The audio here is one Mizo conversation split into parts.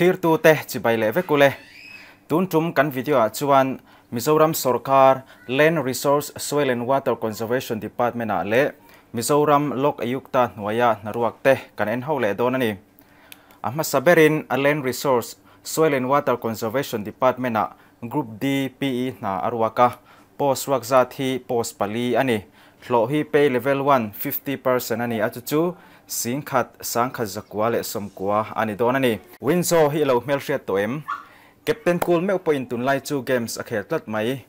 Thlirtute chibai leh vek ule. Tun tum kan video ah chuan Mizoram sorkar Land Resource Soil and Water Conservation Department ah leh Mizoram Lok Ayukta hnuaia hnaruak te kan en ho leh dawn a ni. A hmasa berin a Land Resource Soil and Water Conservation Department ah Group D PE hna a ruak a, post ruak zat hi post pali a ni. Hlawh hi pay level one, 50%, a ni a, chu chu 10,000 1,990 a ni dawn a ni. Winzo hi i lo hmelhriat tawh em? Captain Cool meuh pawhin tunlai chu games a khel tlat mai.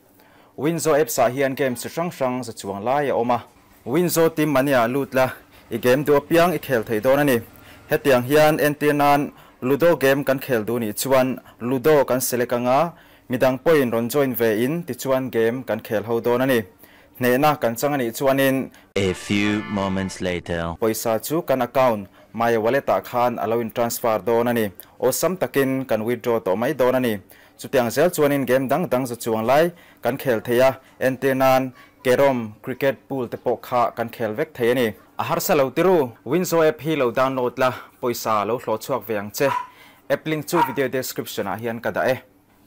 Winzo apps ah hian games chi hrang hrang za chuang lai a awm a. Winzo team mania ah lut la, i game duh apiang i khel thei dawn a ni. Hetiang hian entir nan Ludo game kan khel duh nih chuan Ludo kan select anga, midang pawhin rawn join ve in tichuan game kan khel ho dawn a ni. Hnehna kan chang a nih chuanin. A few moments later. Pawisa chu kan account My Wallet ah khan a lo in transfer dawn a ni. Awlsam takin kan withdraw tawh mai dawn a ni. Chutiang zel chuanin game dang dang za chuang lai kan khel thei a, entir nan Carrom, Cricket, Pool te pawh kha kan khel vek thei a ni. A harsa lo tiru, Winzo app hi lo download la, pawisa lo hlawh chhuak ve ang che. App link chu video description ah hian ka dah e.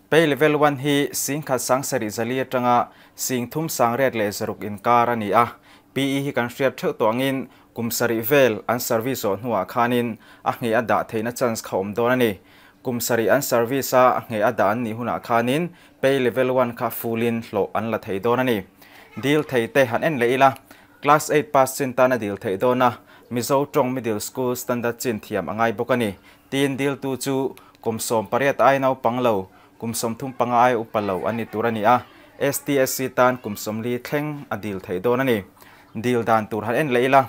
Pay level one hi 17,740 atanga 36,600 inkar a ni a. PE hi kan hriat theuh tawh angin kum sarih vel an service zawh hnuah khanin a ngheh a dah theihna chance kha awm dawn a ni. Kum sarih an service a, a ngheh a dah an nih hunah khanin pay level one kha full in hlawh an la thei dawn a ni. Dil thei te han en leh ila, Class eight pass chin tan a dil theih dawn a, Mizo tawng middle school standard chin thiam a ngai bawk a ni. Tin, diltu chu kum 18 ai naupang lo, kum 35 ai upa lo an ni tur a ni a, STSC tan kum 40 thleng a dil theih dawn a ni. Dil dan tur han en leh ila,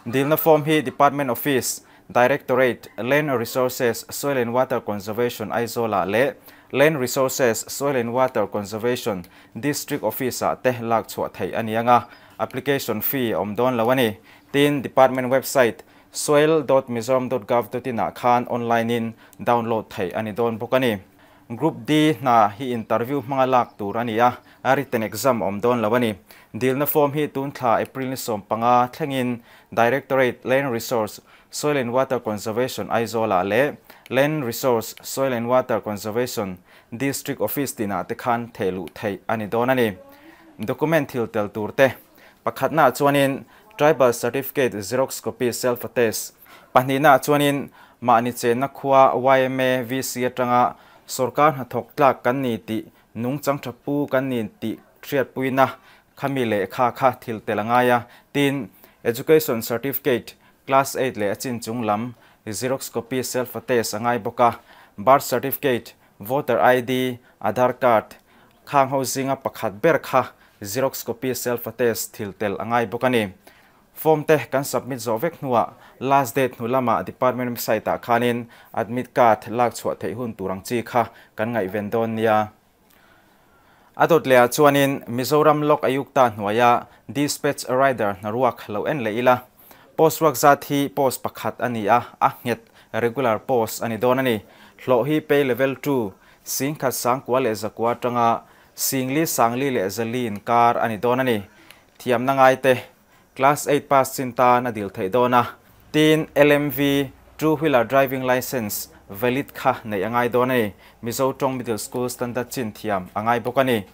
dilna form hi Department Office, Directorate, Land Resources, Soil and Water Conservation Aizawl-ah leh Land Resources, Soil and Water Conservation District Office-ah te lak chhuah theih a ni ang a, application fee a awm dawn lo a ni. Tin, Department website soil dot mizoram dot gov dot in ah khan online in download theih a ni dawn bawk a ni. Group D hna hi interview hmanga lak tur a ni a, a written exam a awm dawn lo a ni. Dilna form hi tun thla April ni 15 thlengin Directorate, Land Resource, Soil and Water Conservation Aizawl ah leh Land Resource, Soil and Water Conservation District Office tinah te khan thehluh theih a ni dawn a ni. Document thil tel tur te pakhatnaah chuanin Tribal Certificate Xerox Copy Self Attest, pahnihnaah chuanin mahni chenna khua yma VC atanga sorkar hnathawk tlak kan ni tih nungchang tha pu kan ni tih hriatpuina khami lehkha kha thil tel a ngai a, tin Education Certificate Class eight leh a chin chung lam Xerox Copy Self Attest a ngai bawk a, Birth Certificate, Voter ID, Aadhaar Card, khang ho zinga pakhat ber kha Xerox copy self attest thil tel a ngai bawk a ni. Form te kan submit zawh vek hnuah last date hnu lamah department website ah khanin admit card lak chhuah theih hun tur ang chi kha kan ngaihven dawn nia. A dawt leh ah chuanin Mizoram Lok Ayukta hnuaia Dispatch Rider hnaruak lo en leh ila. Post ruak zat hi post pakhat a ni a, a nghet, regular post, a ni dawn a ni. Hlawh hi pay level two, 19,900 atanga 4,404 inkar a ni dawn a ni. Thiamna ngaite, Class eight pass chin tan a dil theih dawn a. Tin, LMV, Two Wheeler Driving Licence, valid kha neih a ngai dawn a ni. Mizo tawng Middle School Standard chin thiam a ngai bawk a ni.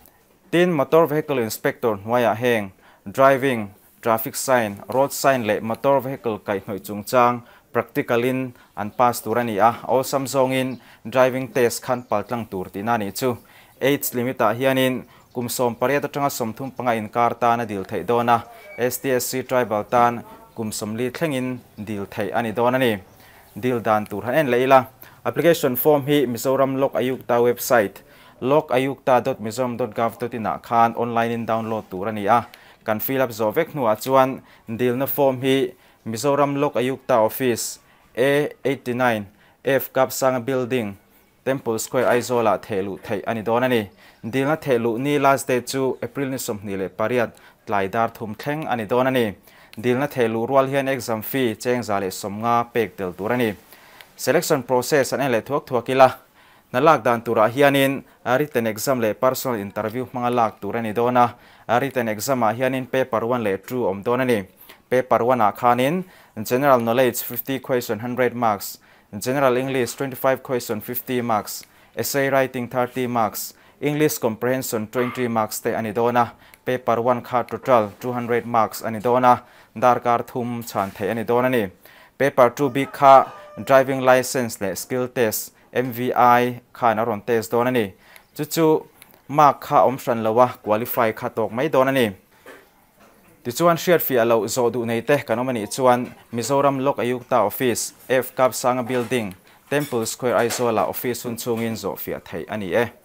Tin, Motor Vehicle Inspector hnuaiah heng, Driving, Traffic sign, road sign leh motor vehicle kaihhnawih chungchang practical in an pass tur a ni a, awlsam zawngin driving test khan paltlang tur tihna a nih chu. Age limit ah hianin kum 18 atanga 35 inkar tan a dil theih dawn a, STSC tribal tan kum 40 thlengin dil theih a ni dawn a ni. Dil dan tur han en leh ila, application form hi Mizoram Lok Ayukta website lokayukta.mizoram.gov.in ah khan online in download tur a ni a, kan fill up zawh vek hnuah chuan dilna form hi Mizoram Lok Ayukta Office, A 89, F Kapsanga Building, Temple Square Aizawl ah thehluh theih a ni dawn a ni. Dilna thehluh ni last date chu April ni 28 tlai dar thum thleng a ni dawn a ni. Dilna thehluh rual hian exam fee cheng 150 pek tel tur a ni. Selection process an en leh thuak thuak ila. Hna lak dan turah hianin written exam leh personal interview hmanga lak tur a ni dawn a, written exam ah hianin paper one leh two awm dawn a ni. Paper one ah khanin General Knowledge 50 question 100 marks, General English 25 question 50 marks, Essay writing 30 marks, English comprehension 20 marks te ani dawn a, Paper one kha total 200 marks ani dawn a, darkar thum chhan theih ani dawn a ni. Paper 2 bik kha Driving Licence leh Skill Test, MVI, khan a rawn test dawn a ni. Chu chu mark kha awm hran lo a, qualify kha tawk mai dawn a ni. Tichuan hriatfiah loh zawh duh nei te kan awm a nih chuan Mizoram Lok Ayukta Office, F Kapsanga Building, Temple Square Aizawl ah office hun chhungin zawhfiah theih a ni e.